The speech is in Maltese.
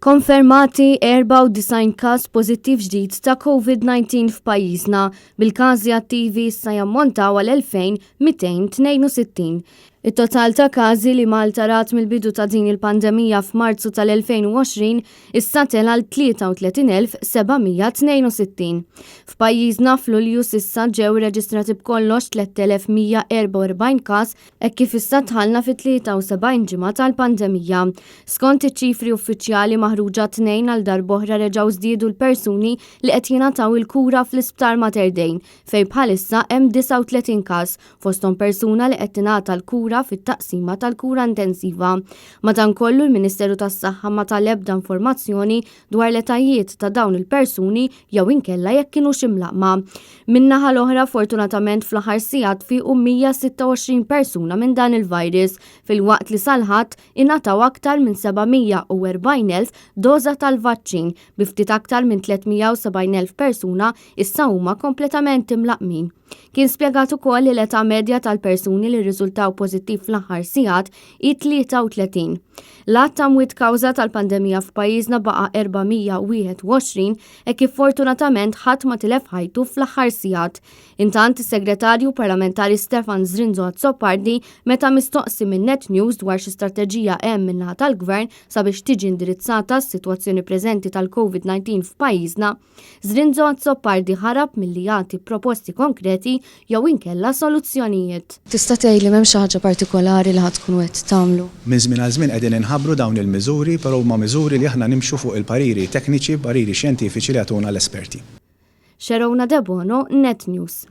Konfermati 94 każ pożittiv ġdid ta' Covid-19 f'pajjiżna, bil-każi attivi issa jammontaw għal 2262. It-total ta' każi li Malta rat mill-bidu ta' din il-pandemija f'Marzu tal-2020 issa tela' għal 33,762. F'pajjiżna f'Lulju s'issa ġew irreġistrati b'kollox 3,144 każ hekk kif issa dħalna fit-73 ġimgħa tal-pandemija. Skont iċ-ċifri uffiċjali maħruġa t-Tnejn għal darb'oħra reġgħu żdiedu l-persuni li qed jingħataw il-kura fl-Isptar Mater Dei fejn bħalissa hemm 39 każ fosthom persuna li qed tingħata l-kura fit-taqsima tal-kura intensiva. Madankollu l-Ministeru tas-Saħħa ma ta l-ebda informazzjoni dwar l-etajiet ta' dawn il-persuni jew inkella jekk kinux imlaqqma. Min-naħa l-oħra, fortunatament fl-aħħar sigħat fiequ 126 persuna minn dan il-virus, filwaqt li sal-Ħadd ingħataw aktar minn 740,000 doża tal-vaċċin, bi ftit aktar minn 370,000 persuna issa huma kompletament imlaqqmin. Kien spjegat ukoll li l-età medja tal-persuni li rriżultaw pożittiv fl-aħħar sigħat hi 33. L-għadd ta' mwiet kawża tal-pandemija f'pajjiżna baqa' 421 hekk kif fortunatament ħadd ma tilef ħajtu fl-aħħar sigħat. Intant, is-Segretarju Parlamentari Stefan Zrinzo Azzopardi meta mistoqsi minn Net News dwar xi strateġija hemm min-naħa tal-Gvern sabiex tiġi indirizzata s-sitwazzjoni preżenti tal-COVID-19 f'pajjiżna, Zrinzo Azzopardi ħarab milli jagħti proposti konkreti jew inkella soluzzjonijiet. Tista' tgħidli m'hemm xi ħaġa partikolari li ħa tkunu qed tagħmlu? Minn żmien għal żmien qegħdin inħabbru dawn il-miżuri, però huma miżuri li aħna nimxu fuq il-pariri tekniċi, pariri xjentifiċi li jagħtuna l-esperti. Sherona Debono, Net News.